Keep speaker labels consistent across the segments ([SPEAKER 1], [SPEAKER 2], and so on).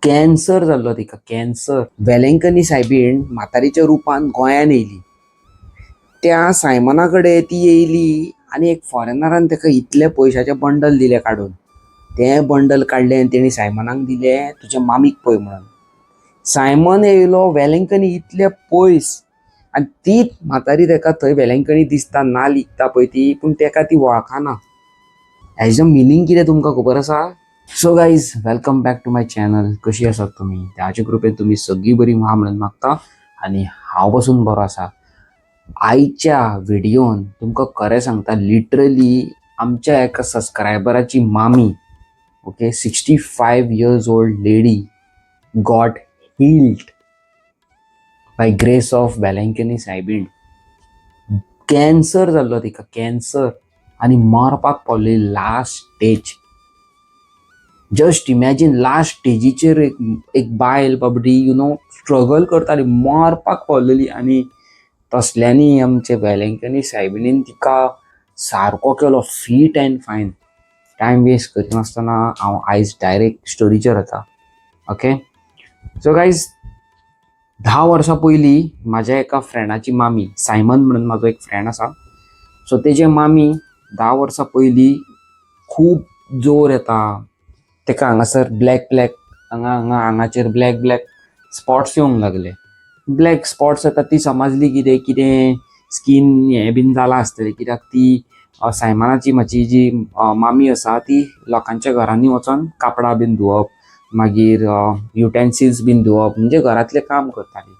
[SPEAKER 1] Cancer जाल्लो तिका, cancer. वेलेंकनी सायबीण म्हातारीच्या रुपान गोंयान येयली. त्या सायमना कडेन ती येयली आनी एक फॉरेनरान ताका इतले पयशाचें बंडल दिलें काडून. तें बंडल काडलें आनी तेणी सायमनाक दिलें, तुज्या मामीक पळय म्हणून. सायमन येयलो वेलेंकनी इतले पयस आनी तीच म्हातारी ताका थंय वेलेंकनी दिसता, नाल इकता पळय ती, पूण ताका ती वळखना. हेजो मिनींग कितें तुमकां खबर आसा? So guys, welcome back to my channel. कशी आसात तुमी? देवाचे कृपेन तुमी सगळीं बरी आहा म्हणून मागता आनी हांव पसून बरो आसा. आयच्या व्हिडियोन तुमकां खरें सांगता, लिटरली आमच्या एका सबस्क्रायबराची मामी, okay, 65 years old lady got healed by grace of Velankanni सायबीण. Cancer जाल्लो तिका, कॅन्सर, आनी मरपाक पावली, last stage. Just imagine, last स्टेजीचेर एक एक बायल बाबडी you know struggle करताली, मरपाक पावलेली आनी तसल्यांनी आमचे वेलेंकनी सायबिणीन तिका सारको केलो, fit and fine. Time waste करिनासतना हांव आयज डायरेक्ट स्टोरीचेर वता. ओके, सो गायज, 10 वर्सां पयलीं म्हाज्या एका फ्रेंडाची मामी, सायमन म्हणून म्हाजो एक फ्रेंड आसा, सो तेजे मामी 10 वर्सां पयलीं खूब जोर येता तेका, हांगासर ब्लॅक ब्लॅक, हांगा हांगा आंगाचेर ब्लॅक ब्लॅक स्पॉट्स येवंक लागले. ब्लॅक स्पॉट्स येता, ती समजली कितें कितें स्कीन हें बीन जालां आसतलें, कित्याक ती सायमनाची म्हाजी जी मामी आसा, ती लोकांच्या घरांनी वचोन कापडां बीन धुवप, मागीर युटेन्सिल्स बीन धुवप, म्हणजे घरांतलें काम करताली.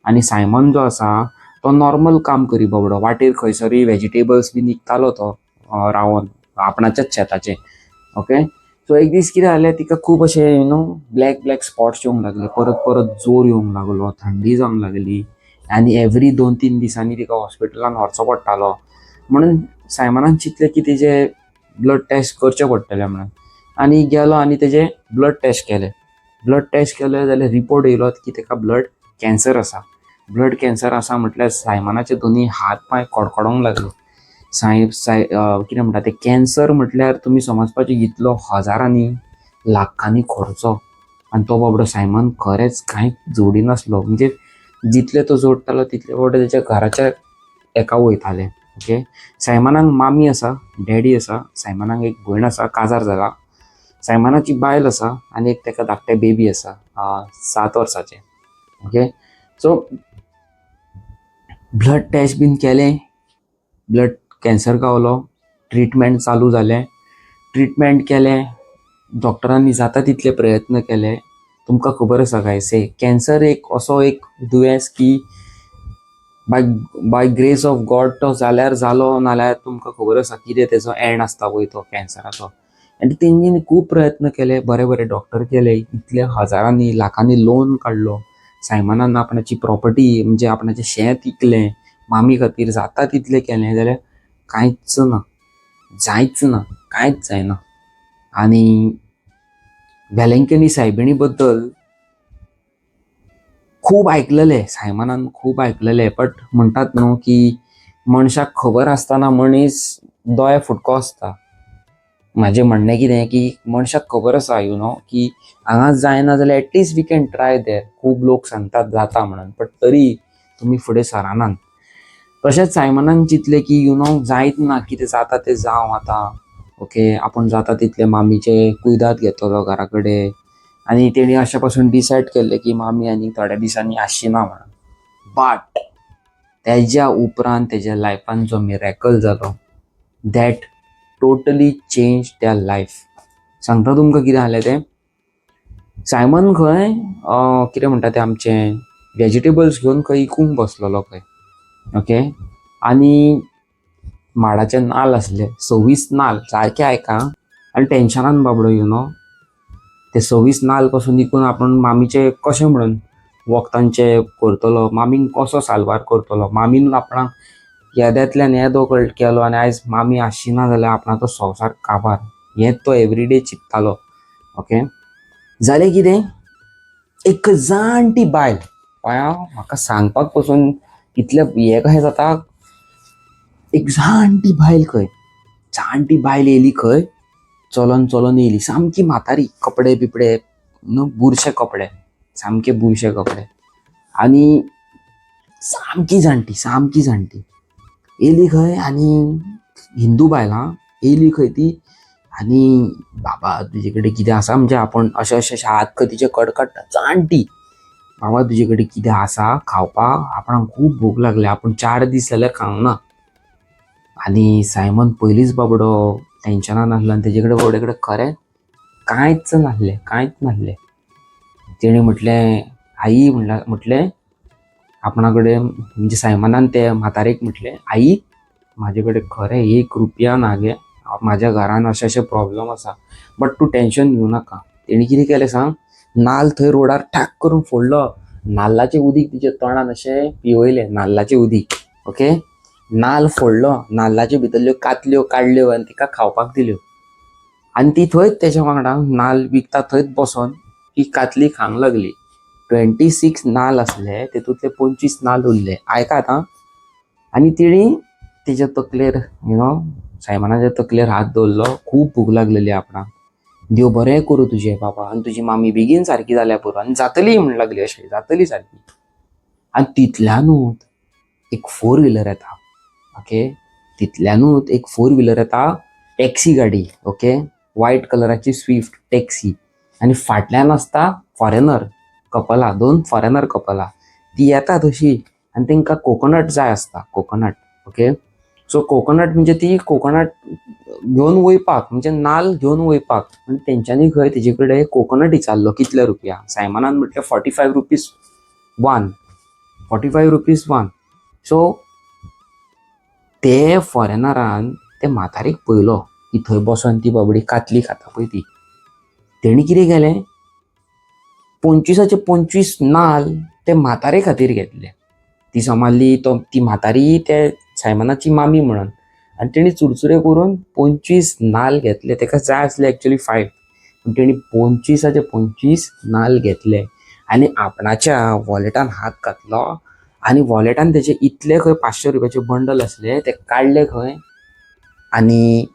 [SPEAKER 1] आनी सायमन जो आसा तो नॉर्मल काम करी बाबडो. वाटेर खंयसरूय वेजिटेबल्स बीन विकतालो तो रावन आपणाच्याच शेताचे. ओके, सो एक दीस कितें जालें, तिका खूब अशें black black spots येवंक लागले, परत परत जोर येवंक लागलो, थंडी जावंक लागली आनी एवरी 2-3 दिसांनी तिका हॉस्पिटलान व्हरचो पडटालो. म्हणून सायमनान चिंतलें की तेजे ब्लड टेस्ट करचे पडटले म्हणून आनी गेलो आनी तेजे ब्लड टेस्ट केले. ब्लड टेस्ट केले जाल्यार रिपोर्ट येयलो की तेका ब्लड कॅन्सर आसा. ब्लड कॅन्सर आसा म्हटल्यार सायमनाचे दोनी हात पांय कडकडोंक लागले. साय साय कितें म्हणटा ते, कॅन्सर म्हटल्यार तुमी समजपाचें, इतलो हजारांनी लाखांनी खर्चो आनी तो बाबडो सायमन खरेंच कांयच जोडिनासलो. म्हणजे जितले तो जोडटालो तितले बाबडे तेच्या घराच्या एका वयताले. ओके, सायमनाक मामी आसा, डॅडी आसा, सायमनाक एक भयण आसा, काजार जाला, सायमनाची बायल आसा आनी एक तेका धाकटें बेबी आसा, 7 वर्साचें. ओके, सो ब्लड टेस्ट बीन केलें, ब्लड कॅन्सर गावलो, ट्रिटमेंट चालू जालें. ट्रिटमेंट केलें, डॉक्टरांनी जाता तितले प्रयत्न केले. तुमकां खबर आसा गायस, कॅन्सर एक असो एक दुयेंस की by grace of God तो जाल्यार जालो, नाल्यार तुमकां खबर आसा कितें तेजो एंड आसता पळय तो कॅन्सराचो. आनी तेंच्यांनी खूब प्रयत्न केले, बरे बरे डॉक्टर केले, इतले हजारांनी लाखांनी लोन काडलो सायमनान, आपणाची प्रॉपर्टी म्हणजे आपणाचें शेत इकलें मामी खातीर. जाता तितलें केलें जाल्यार कांयच ना, जायच ना, कांयच जायना. आनी वेलेंकनी सायबिणी बद्दल खूब आयकलेलें सायमनान, खूब आयकलेलें, बट म्हणटात न्हू की मनशाक खबर आसतना मनीस दोळे फुटको आसता. म्हाजें म्हणणें कितें की मनशाक खबर आसा you know की हांगा जायना जाल्यार at least we can try there. खूब लोक सांगतात जाता म्हणून, बट तरी तुमी फुडें सरानात. तशेंच सायमनान चिंतलें की you know जायत ना, कितें जाता तें जावं आतां. ओके, आपूण जाता तितलें मामीचें कुयदाद घेतलो घरा कडेन आनी तेणी अशें पासून डिसायड केल्लें की मामी आनी थोड्या दिसांनी आसची ना म्हणून. बट तेज्या उपरांत तेज्या लायफान जो मिरेकल जालो, that totally change त्या लायफ. सांगता तुमकां कितें जालें तें. सायमन खंय कितें म्हणटा तें, आमचें वेजिटेबल्स घेवन खंय इकूंक बसलेलो खंय. ओके, आनी माडाचे नाल्ल आसले, 26 नाल्ल. सारकें आयका. आनी टेन्शनान बाबडो you know ते 26 नाल्ल पासून इकून आपूण मामीचे कशें म्हणून वखदांचे करतलो, मामीक कसो साल्वार करतलो, मामीन आपणाक येद्यांतल्यान येदो केलो आनी आयज मामी आसची ना जाल्यार आपणाचो संवसार काबार, हें तो एवरीडे चिंत्तालो. ओके, जालें कितें, एक जाणटी बायल, पळय, म्हाका सांगपाक पसून इतलें हें कशें जाता. एक जाणटी बायल खंय, जाणटी बायल येयली खंय, चलोन चलोन येयली, सामकी म्हातारी, कपडे बिपडे न्हू बुरशे कपडे, सामके बुरशे कपडे आनी सामकी जाणटी, सामकी जाणटी येयली खंय. आनी हिंदू बायल आं, येयली खंय ती. आनी बाबा तुजे कडेन कितें आसा, म्हणजे आपूण अशें अशें अशें हात खंय तिचे कडकडटा, जाणटी. बाबा तुजे कडेन कितें आसा खावपाक, आपणाक खूब भूक लागल्या, आपूण 4 दीस जाले खावंक ना. आनी सायमन पयलींच बाबडो टेंशनान आसलो आनी तेजे कडेन बाबडे कडेन खरें कांयच नासलें, कांयच नासलें. तेणें म्हटलें आई, म्हणल्यार म्हटलें आपणा कडेन, म्हणजे सायमनान ते म्हातारेक म्हटलें आई म्हाजे कडेन खरें 1 रुपया ना गे, म्हाज्या घरान अशें अशें प्रॉब्लम आसा, बट तूं टेंशन घेवं नाका. तेणी कितें केलें सांग, नाल्ल थंय रोडार ठाक करून फोडलो, नाल्लाचें उदीक तिच्या तोंडान अशें पिवयलें, नाल्लाचें उदीक. ओके, नाल्ल फोडलो, नाल्लाच्यो भितरल्यो कातल्यो काडल्यो आनी तिका खावपाक दिल्यो. आनी ती थंयच तेच्या वांगडा नाल्ल विकता थंयच बसोन ती कातली खावंक लागली. 26 नाल्ल आसले, तेतूंतले 25 नाल्ल उरले. आयकात आं. आनी तिणी तेच्या तकलेर, you know, सायमनाच्या तकलेर हात दवरलो. खूब भूक लागलेली आपणाक, देव बरें करूं तुजें बाबा, आनी तुजी मामी बेगीन सारकी जाल्या पुरो, आनी जातली म्हण लागली, अशें जातली सारकी. आनी तितल्यानूच एक 4 व्हिलर येता. ओके, तितल्यानूच एक 4 व्हिलर येता, टॅक्सी गाडी. ओके, व्हायट कलराची स्विफ्ट टॅक्सी. आनी फाटल्यान आसता फॉरेनर कपलां, 2 फॉरेनर कपलां. ती येता तशी आनी तेंकां कोकोनट जाय आसता, कोकोनट. ओके, सो कोकोनट म्हणजे ती कोकोनट घेवन वयपाक, म्हणजे नाल्ल घेवन वयपाक. आनी तेंच्यांनी खंय तेजे कडेन कोकोनट विचारलो कितले रुपया. सायमनान म्हटलें 45 rupees one, 45 rupees one. So ते फॉरेनरान ते म्हातारेक पळयलो की थंय बसोन ती बाबडी कातली खाता पळय ती. तेणी कितें केलें, 25 25 नाल्ल ते म्हातारे खातीर घेतले. ती समजली तो ती म्हातारी ते सायमनाची मामी म्हणून. आनी तेणी चुरचुरे करून 25 नाल्ल घेतले. तेका जाय आसले एक्चुली 5, पूण तेणी 25 25 नाल्ल घेतले आनी आपणाच्या वॉलेटान हात घातलो आनी वॉलेटान तेजे इतले खंय 500 रुपयाचे बंडल आसले ते काडले खंय आनी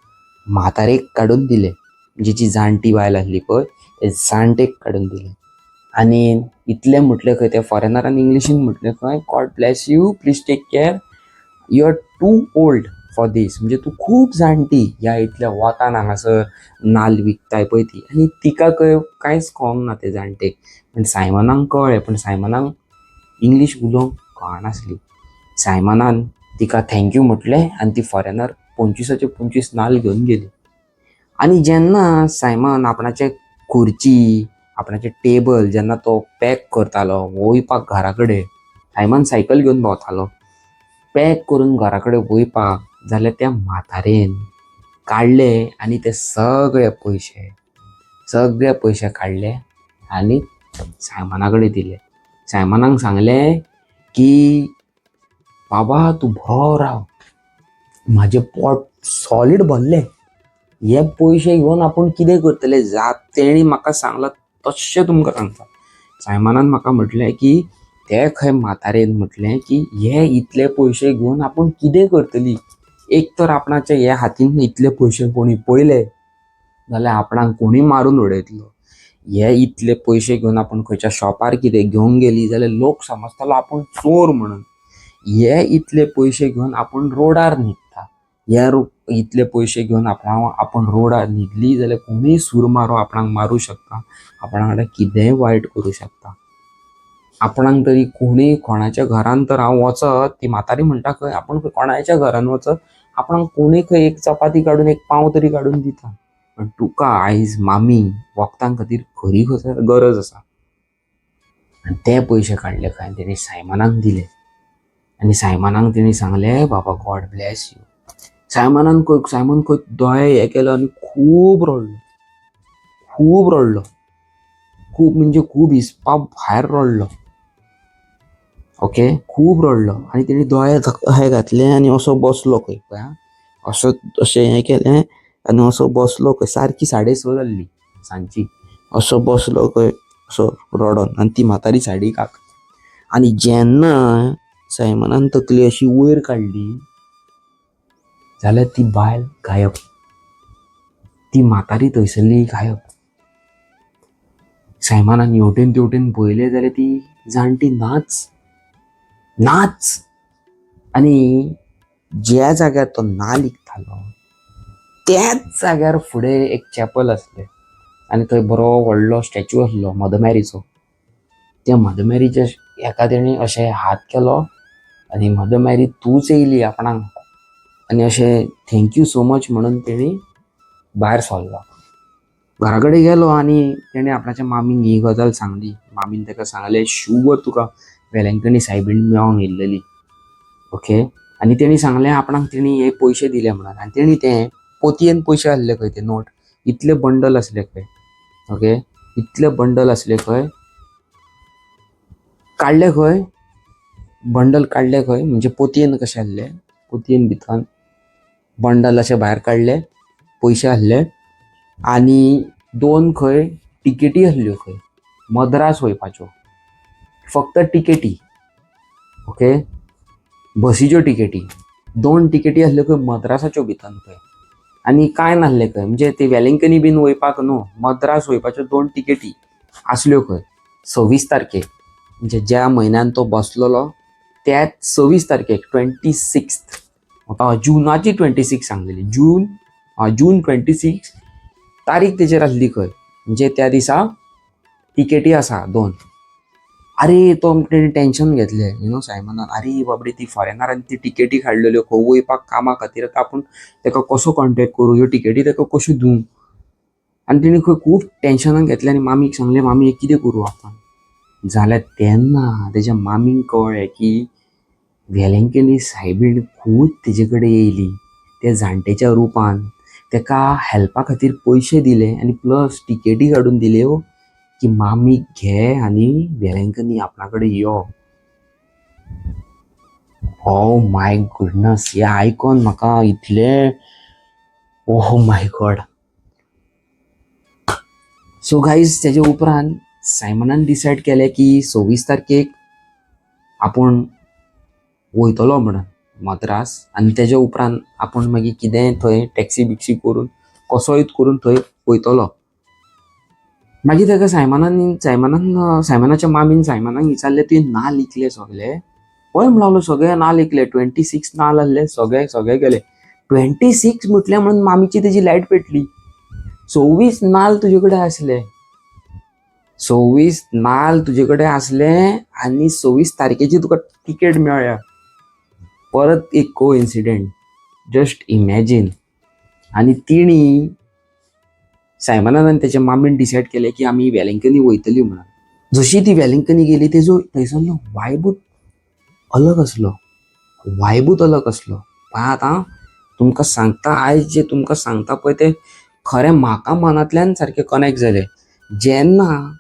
[SPEAKER 1] म्हातारेक काडून दिले. म्हणजे जी जाणटी बायल आसली पळय ते जाणटेक काडून दिले. आनी इतलें म्हटलें खंय त्या फॉरेनरान इंग्लिशीन म्हटलें खंय, God bless you, please take care, you are too old for this. म्हणजे तूं खूब जाणटी, ह्या इतल्या वतान हांगासर नाल्ल विकताय पळय ती. आनी तिका खंय कांयच कळोंक ना ते जाणटेक, पूण सायमनाक कळ्ळें. पूण सायमनाक इंग्लीश उलोवंक कळनासली. सायमनान तिका thank you म्हटलें आनी ती फॉरेनर 25 25 नाल्ल घेवन गेली. आनी जेन्ना सायमन आपणाचे खुर्ची, आपणाचे टेबल जेन्ना तो पॅक करतालो वयपाक घरा कडेन, सायमन सायकल घेवन भोंवतालो, पॅक करून घरा कडेन वयपाक जाल्यार त्या म्हातारेन काडले आनी ते सगळे पयशे, सगळे पयशे काडले आनी सायमना कडेन दिले. सायमनाक सांगलें की बाबा तूं बरो राव, म्हाजें पोट सॉलीड भरलें, हे पयशे घेवन आपूण कितें करतले जात तेणी म्हाका सांगलां तशें तुमकां सांगता. सायमनान म्हाका म्हटलें की ते खंय म्हातारेन म्हटलें की हे इतले पयशे घेवन आपूण कितें करतली, एक तर आपणाच्या हे हातीन इतले पयशे कोणी पळयले जाल्यार आपणाक कोणी मारून उडयतलो, हे इतले पयशे घेवन आपूण खंयच्या शॉपार कितें घेवंक गेली जाल्यार लोक समजतलो आपूण चोर म्हणून, हे इतले पयशे घेवन आपूण रोडार न्हिदता, हे इतले पयशे घेवन आपूण रोडार न्हिदली जाल्यार कोणूय सूर मारो आपणाक मारूं शकता, आपणा वांगडा कितेंय वायट करूं शकता, आपणाक तरी कोणूय कोणाच्या घरान तर हांव वचत, ती म्हातारी म्हणटा खंय आपूण कोणाच्या घरान वचत आपणाक कोणूय खंय एक चपाती काडून एक पाव तरी काडून दिता, पण तुका आयज मामी वखदां खातीर खरी गरज आसा. आनी ते पयशे काडले खंय तेणी सायमनाक दिले आनी सायमनाक तेणी सांगलें बाबा गॉड ब्लॅस you. सायमनान खंय सायमन खंय दोळे हे केलो आनी खूब रडलो, खूब रडलो, खूब म्हणजे खूब हिसपा भायर रडलो. ओके, खूब रडलो आनी तेणी दोळे हे घातले आनी असो बसलो खंय पळय असो अशें हें केलें आनी असो बसलो खंय, सारकी 6:30 जाल्ली सांजची, असो बसलो खंय असो रडोन. आनी ती म्हातारी सायडीक आक. आनी जेन्ना सायमनान तकली अशी वयर काडली जाल्यार ती बायल गायब, ती म्हातारी थंयसरली गायब. सायमनान हेवटेन तेवटेन पळयलें जाल्यार ती जाणटी नाच नाच. आनी ज्या जाग्यार तो नाल इकतालो त्याच जाग्यार फुडें एक चॅपल आसलें आनी थंय बरो व्हडलो स्टॅच्यू आसलो मदर मॅरीचो. त्या मदर मॅरीच्या हेका तेणी अशें हात केलो आनी मदर मॅरी तूंच येयली आपणाक, आनी अशें thank you so much म्हणून तेणी भायर सरलो. घरा कडेन गेलो आनी तेणें आपणाच्या मामीक ही गजाल सांगली. मामीन ताका सांगलें, शुवर तुका वेलंकणी सायबीण मेळोंक येयल्लेली, ओके. आनी तेणी सांगलें आपणाक तेणी हे पयशे दिले म्हणून, आनी तेणी ते पोतयेन पयशे आसले खंय, ते नोट इतले बंडल आसले खंय, ओके, इतले बंडल आसले खंय, काडले खंय, बंडल काडले खंय, म्हणजे पोतयेन कशें आसले, पोतयेन भितर बंडल अशें भायर काडले, पयशे आसले आनी दोन खंय टिकेटी आसल्यो खंय मद्रास वयपाच्यो, फक्त टिकेटी, ओके, बसीच्यो टिकेटी, दोन टिकेटी आसल्यो खंय मद्रासाच्यो भितर खंय, आनी कांय नासलें खंय, म्हणजे ते वेलिंगकनी बीन वयपाक न्हू, मद्रास वयपाच्यो दोन टिकेटी आसल्यो खंय 26 तारखेक, म्हणजे ज्या म्हयन्यान तो बसलेलो त्याच 26 तारखेक, 26 जुनाची 26 सांगलेली, जून जून 26 तारीख तेजेर आसली खंय, म्हणजे त्या दिसा टिकेटी आसा दोन. अरे तो तेणी टेंशन घेतलें, you know, सायमनान, अरे बाबडी ती फॉरेनरान ती टिकेटी काडलेल्यो खंय वयपाक कामा खातीर, आतां आपूण ताका कसो कॉन्टेक्ट करूं, ह्यो टिकेटी ताका कश्यो दिवं. आनी तेणी खंय खूब टेंशनान घेतलें आनी मामीक सांगलें, मामी हें कितें करूं आतां. जाल्यार तेन्ना तेज्या मामीक कळ्ळें की वेलंकणी सायबीण खूद तेजे कडेन येयली त्या जाणटेच्या रुपान, ताका हेल्पा खातीर पयशे दिले आनी प्लस टिकेटी काडून दिल्यो की मामीक घे आनी वेलंकनी आपणा कडेन यो. ओ my goodness, हें आयकोन म्हाका इतलें, ओह my God. So guys, तेजे उपरांत सायमनान डिसायड केलें की 26 तारखेक आपूण वयतलो म्हणून मद्रास, आनी तेजे उपरांत आपूण मागीर कितेंय थंय टॅक्सी बिक्सी करून कसोय करून थंय वयतलो. मागीर ताका सायमनान सायमनान सायमनाच्या मामीन सायमनाक विचारलें, तुवें नाल इकले सगळे? हय म्हणूंक लागलो, सगळे नाल इकले, 26 नाल आसले, सगळे सगळे गेले. 26 म्हटलें म्हणून मामीची तेजी लायट पेटली. 26 नाल तुजे कडेन आसले, 26 नाल तुजे कडेन आसले आनी 26 तारखेची तुका टिकेट मेळ्ळ्या. परत एक को इन्सिडेंट, जस्ट इमॅजीन. आनी तिणी सायमनान आनी तेच्या मामीन डिसायड केलें की आमी वेलिंगकनी वयतली म्हणून. जशी ती वेलिंगकनी गेली, तेजो थंयसरलो वायबूच अलग आसलो, वायबूच अलग आसलो. पळयात आं, तुमकां सांगता, आयज जे तुमकां सांगता पळय तें खरें म्हाका मनांतल्यान सारकें कनेक्ट जालें. जेन्ना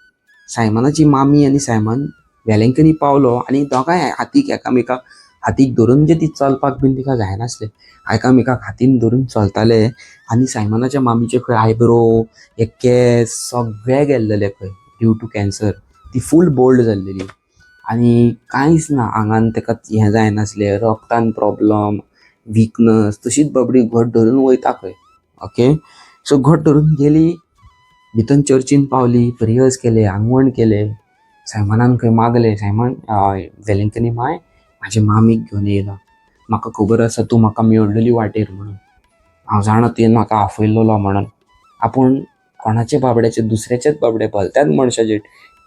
[SPEAKER 1] सायमनाची मामी आनी सायमन वेलिंगकनी पावलो आनी दोगांय हातीक एकामेकाक हातीक धरून, म्हणजे ती चलपाक बीन तिका जायनासलें, एकामेकाक हातीन धरून चलताले आनी सायमनाच्या मामीचे खंय आयब्रो, हे केंस सगळे गेल्लेले खंय ड्यू टू कॅन्सर, ती फूल बोल्ड जाल्लेली आनी कांयच ना आंगान ताका हें जायनासलें, रक्तान प्रॉब्लम, विकनस, तशीच बाबडी घट धरून वयता खंय. ओके, सो घट धरून गेली, भितर चर्चीन पावली, प्रेयर्स केले, आंगवण केले, सायमनान खंय मागले, सायमन वेलिंगकनी माय म्हाजे मामीक घेवन येयला, म्हाका खबर आसा तूं म्हाका मेळलेली वाटेर म्हणून, हांव जाणा तुवें म्हाका आफयल्लो म्हणून. आपूण कोणाचे बाबड्याचे दुसऱ्याच्याच बाबडे भलत्याच मनशाचे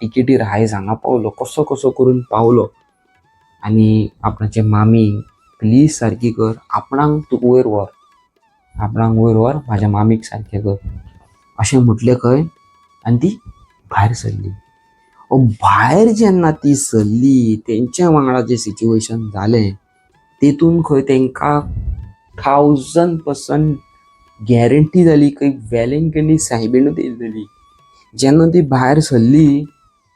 [SPEAKER 1] टिकेटीर आयज हांगा पावलो, कसो कसो करून पावलो आनी आपणाचे मामी प्लीज सारकी कर, आपणाक तूं वयर व्हर, आपणाक वयर व्हर, म्हाज्या मामीक सारकें कर अशें म्हटलें खंय. आनी ती भायर सरली. भायर जेन्ना ती सरली तेंच्या वांगडा जें सिच्युएशन जालें तेतून खंय तेंकां 1000% गॅरंटी जाली खंय वेलंकणी सायबीणूच येयलेली. जेन्ना ती भायर सरली,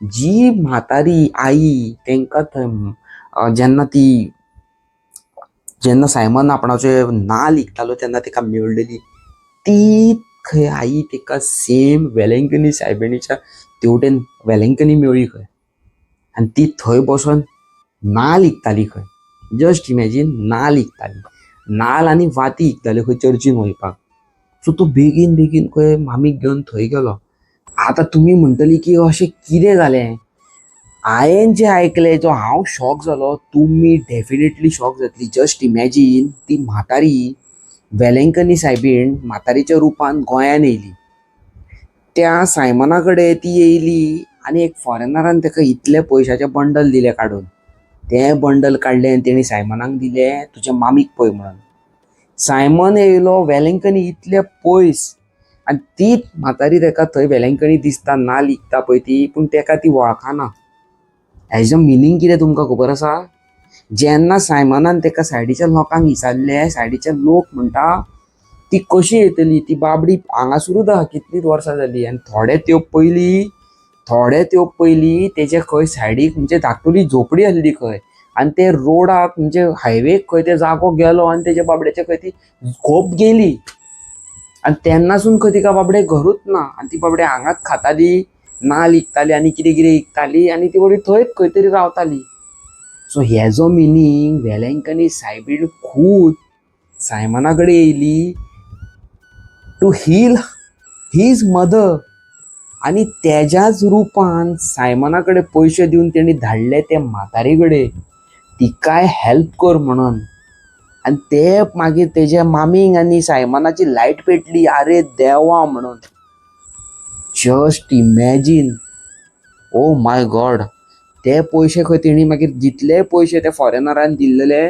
[SPEAKER 1] जी म्हातारी आई तेंकां थंय जेन्ना ती जेन्ना सायमन आपणाचे नाल इकतालो तेन्ना तिका मेळलेली, ती खंय आई तिका सेम वेलंकणी सायबिणीच्या तेवटेन वेलंकणी मेळ्ळी खंय आनी ती थंय बसोन नाल इकताली खंय. जस्ट इमॅजीन, नाल इकताली, नाल आनी वाती इकताली खंय चर्चीन वयपाक. सो तो बेगीन बेगीन खंय मामीक घेवन थंय गेलो आतां तुमी म्हणटली की अशें कितें जालें? हांवें जें आयकलें, जो हांव शॉक जालो, तुमी डेफिनेटली शॉक जातली. जस्ट इमॅजीन, ती म्हातारी वेलंकनी सायबीण म्हातारीच्या रुपान गोंयान येयली. त्या सायमना कडेन ती येयली आनी एक फॉरेनरान ताका इतले पयशाचे बंडल दिले काडून. तें बंडल काडलें आनी तेणी सायमनाक दिलें, तुज्या मामीक पळय म्हणून. सायमन येयलो वेलंकनी इतले पयस आनी तीच म्हातारी ताका थंय वेलंकनी दिसता, नाल्ल इकता पळय ती, पूण ताका ती वळखना. हेजो मिनींग कितें तुमकां खबर आसा? जेन्ना सायमनान ताका सायडीच्या लोकांक विचारलें, सायडीचे लोक म्हणटा, ती कशी येतली? ती बाबडी हांगासरूच आहा, कितलींच वर्सां जाली. आनी थोडे त्यो पयलीं तेजे खंय सायडीक म्हणजे धाकटुली झोपडी आसली खंय आनी ते रोडाक, म्हणजे हायवेक खंय ते जागो गेलो आनी तेज्या बाबड्याचे खंय ती खोप गेली आनी तेन्नासून खंय तिका बाबडे घरूच ना. आनी ती बाबडे हांगाच खाताली, नाल्ल इकताली आनी कितें कितें इकताली आनी ती बाबडी थंयच खंय तरी रावताली. सो हेजो मिनींग, वेलंकनी सायबीण खूद सायमना कडेन येयली टू हील his mother आनी तेज्याच रुपान सायमना कडेन पयशे दिवन तेणी धाडले ते म्हातारे कडेन, तिकाय हेल्प कर म्हणून. आनी ते मागीर तेज्या मामीक आनी सायमनाची लायट पेटली, आरे देवा म्हणून. Just imagine, oh my God. ते पयशे खंय तेणी मागीर जितले पयशे ते फॉरेनरान दिल्लेले,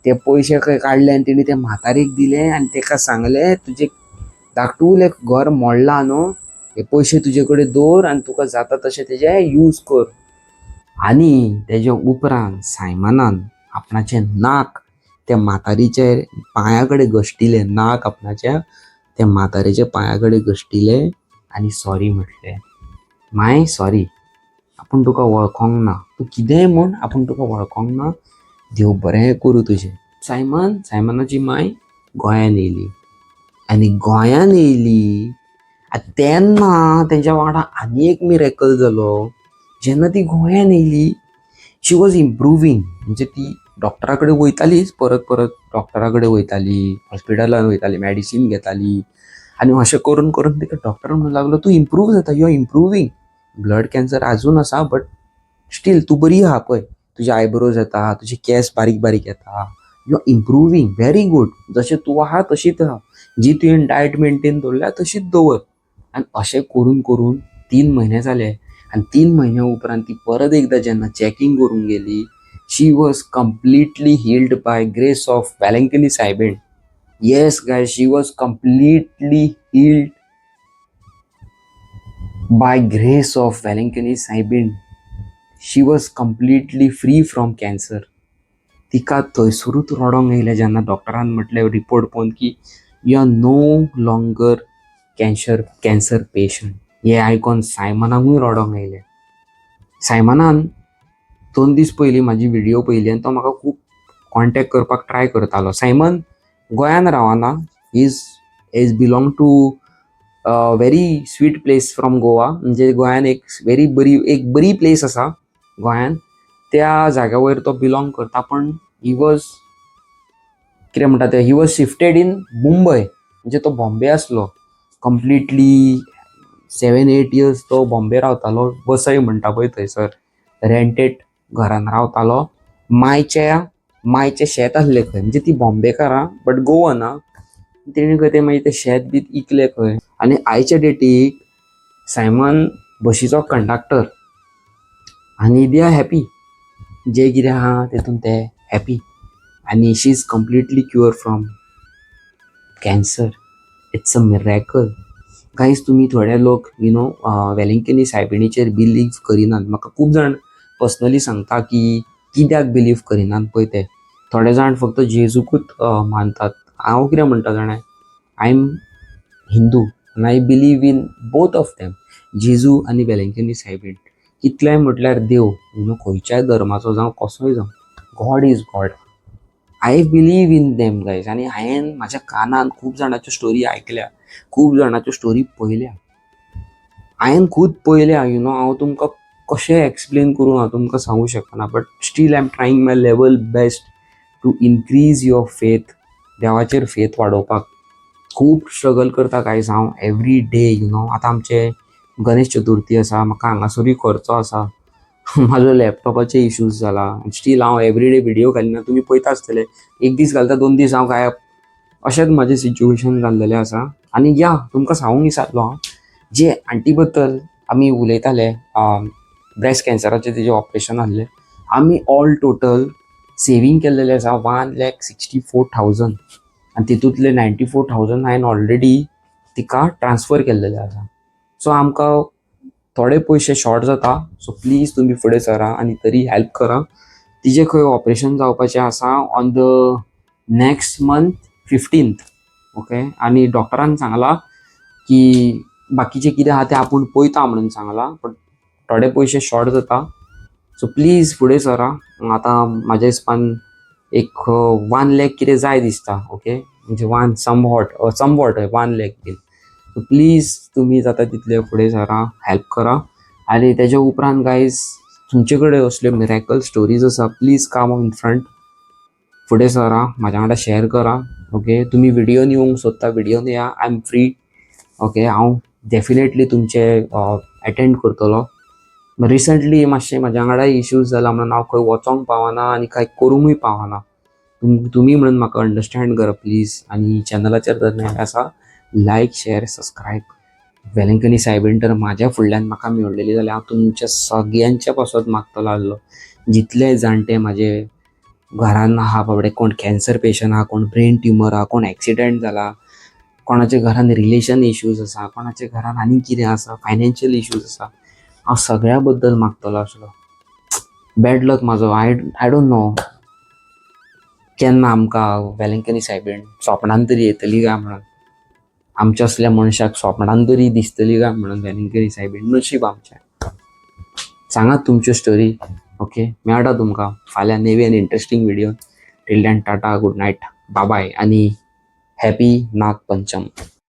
[SPEAKER 1] ते पयशे खंय काडले आनी तेणी ते म्हातारेक दिले आनी ताका सांगलें, तुजें धाकटुलें घर मोडलां न्हू, हे पयशे तुजे कडेन दवर आनी तुका जाता तशें तेजे यूज कर. आनी तेजे उपरांत सायमनान आपणाचें नाक त्या म्हातारीच्या पांया कडेन घश्टिलें, नाक आपणाच्या त्या म्हातारेच्या पांया कडेन घश्टिलें आनी सॉरी म्हटलें, माय सॉरी, आपूण तुका वळखोंक ना, तूं कितेंय म्हूण, आपूण तुका वळखोंक ना, देव बरें करूं तुजें. सायमन, सायमनाची माय गोंयान येयली आनी गोंयान येयली तेन्ना तेंच्या वांगडा आनी एक मिरेकल जालो. जेन्ना ती गोंयान येयली, she was improving, म्हणजे ती डॉक्टरा कडेन वयतालीच, परत परत डॉक्टरा कडेन वयताली, हॉस्पिटलान वयताली, मॅडिसीन घेताली आनी अशें करून करून तिका डॉक्टर म्हणूंक लागलो, तूं इम्प्रूव जाता, you are improving. Blood cancer आजून आसा, बट स्टील तूं बरी आहा. पळय, तुजे आयब्रोज येता, तुजे केंस बारीक बारीक येता, you are improving, very good. जशें तूं आहा तशीच आहा, जी तुवें डायट मेंटेन दवरल्या तशीच दवर. आनी अशें करून करून 3 म्हयने जाले आनी 3 म्हयन्या उपरांत ती परत एकदां जेन्ना चॅकींग करूंक गेली, she was completely healed by grace of Velankanni सायबीण. Yes guys, she was completely healed by grace of Velankanni सायबीण. She was completely free from cancer. तिका थंयसरूच रडोंक येयलें जेन्ना डॉक्टरान म्हटलें रिपोर्ट पळोवन की you are no longer cancer patient. हें आयकोन सायमनाकूय रडोंक येयलें. सायमनान 2 दीस पयलीं म्हाजी व्हिडियो पळयली आनी तो म्हाका खूब कॉन्टेक्ट करपाक ट्राय करतालो. सायमन गोंयान रावना, is belong to very sweet place from Goa. म्हणजे गोंयान एक व्हेरी बरी, एक बरी प्लेस आसा गोंयान, त्या जाग्या वयर तो बिलोंग करता. पण he was, कितें म्हणटा तें, he was shifted in Mumbai. म्हणजे तो बॉम्बे आसलो. कंप्लिटली 7-8 इयर्स तो बॉम्बे रावतालो. वसई म्हणटा पळय, थंयसर रेंटेड घरान रावतालो. मायचें शेत आसलें खंय, म्हणजे ती बॉम्बेकारां बट गोवन आं. तेणी खंय तें मागीर तें शेत बी इकलें खंय. आनी आयच्या डेटीक सायमन बशीचो कंडक्टर आनी they are happy. जे कितें आहा तेतून ते हॅपी आनी she is completely cure from cancer. It's a miracle, guys. तुमी थोडे लोक वेलिंकनी सायबिणीचेर बिलीव करिनात. म्हाका खूब जाण पर्सनली सांगता की कित्याक बिलीव करिनात पळय ते. थोडे जाण फक्त जेजूकूच मानतात. हांव कितें म्हणटा जाणा, I am Hindu आनी I believe in both of them, जेजू आनी वेलंकनी सायबीण. कितलेंय म्हटल्यार देव, खंयच्याय धर्माचो जावं, कसोय जावं, God is God. I believe in them, guys. आनी हांवें म्हाज्या कानान खूब जाणाच्यो स्टोरी आयकल्या, खूब जाणाच्यो स्टोरी पळयल्या, हांवें खूद पळयल्या. हांव तुमकां कशें एक्सप्लेन करूं, हांव तुमकां सांगूं शकना, but still I am trying my level best to increase your faith. देवाचेर फेथ वाडोवपाक खूब स्ट्रगल करता गायज हांव एवरी डे. आतां आमचे गणेश चतुर्थी आसा, म्हाका हांगासरूय खर्चो आसा, म्हाजो लॅपटॉपाचे इश्यूज जाला. स्टील हांव एवरीडे व्हिडियो घालिना, तुमी पळयता आसतले. एक दीस घालता, 2 दीस हांव गायब. अशेंच म्हाजें सिच्युएशन जाल्लेलें आसा. आनी या, तुमकां सांगूंक विसरलो हांव, जे आंटी बद्दल आमी उलयताले, ब्रेस्ट कॅन्सराचें तेजें ऑपरेशन आहलें, आमी ऑल टोटल सेवींग केल्लेलें आसा 1,64,000 आनी तितूंतले 94,000 हांवें ऑलरेडी तिका ट्रान्सफर केल्लेले आसा. सो आमकां थोडे पयशे शॉर्ट जाता. सो प्लीज तुमी फुडें सरा आनी तरी हेल्प करा. तिजें खंय ऑपरेशन जावपाचें आसा on the next month 15th, okay. आनी डॉक्टरान सांगलां की बाकीचें कितें आहा तें आपूण पळयता म्हणून सांगलां, बट थोडे पयशे शॉर्ट जाता. सो प्लीज फुडें सरा. आतां म्हाज्या हिसपान एक 1 लॅक कितें जाय दिसता, ओके, म्हणजे one somewhat 1 lakh been. So please तुमी जाता तितले फुडें सरा, हेल्प करा. आनी तेज्या उपरांत गायज, तुमचे कडेन असल्यो मिराकल स्टोरीज आसा, प्लीज कम इन फ्रंट, फुडें सरा, म्हाज्या वांगडा शेअर करा, ओके. तुमी व्हिडियोन येवंक सोदता, व्हिडियोन या, I am free, okay. हांव डेफिनेटली तुमचे एटेंड करतलो. रिसंटली मातशें म्हाज्या वांगडा इश्यूज जाला म्हणून हांव खंय वचोंक पावना आनी कांय करूंकूय पावना. तुमी म्हणून म्हाका अंडरस्टँड करा प्लीज. आनी चॅनलाचेर जर नवे आसा, लायक, शेअर, सबस्क्रायब. वेलंकनी सायबीण तर म्हाज्या फुडल्यान म्हाका मेळलेली जाल्यार हांव तुमच्या सगळ्यांच्या पासत मागतलो आसलो. जितले जाणटे म्हाजे घरान आहा बाबडे, कोण कॅन्सर पेशंट आहा, कोण ब्रेन ट्युमर आहा, कोण एक्सिडंट जाला, कोणाच्या घरान रिलेशन इश्यूज आसा, कोणाच्या घरान आनी कितें आसा, फायनान्शियल इश्यूज आसा, हांव सगळ्या बद्दल मागतलो आसलो. बॅड लक म्हाजो. I don't know केन्ना आमकां वेलंकनी सायबीण सोपणान तरी येतली काय म्हणून, आमच्या असल्या मनशाक सोपणान तरी दिसतली काय म्हणून वेलंकनी सायबीण. नशीब आमचें. सांगात तुमच्यो स्टोरी, ओके. मेळटा तुमकां फाल्यां नवी आनी interesting video. Till then, tata, good night, bye bye आनी हॅपी नागपंचम.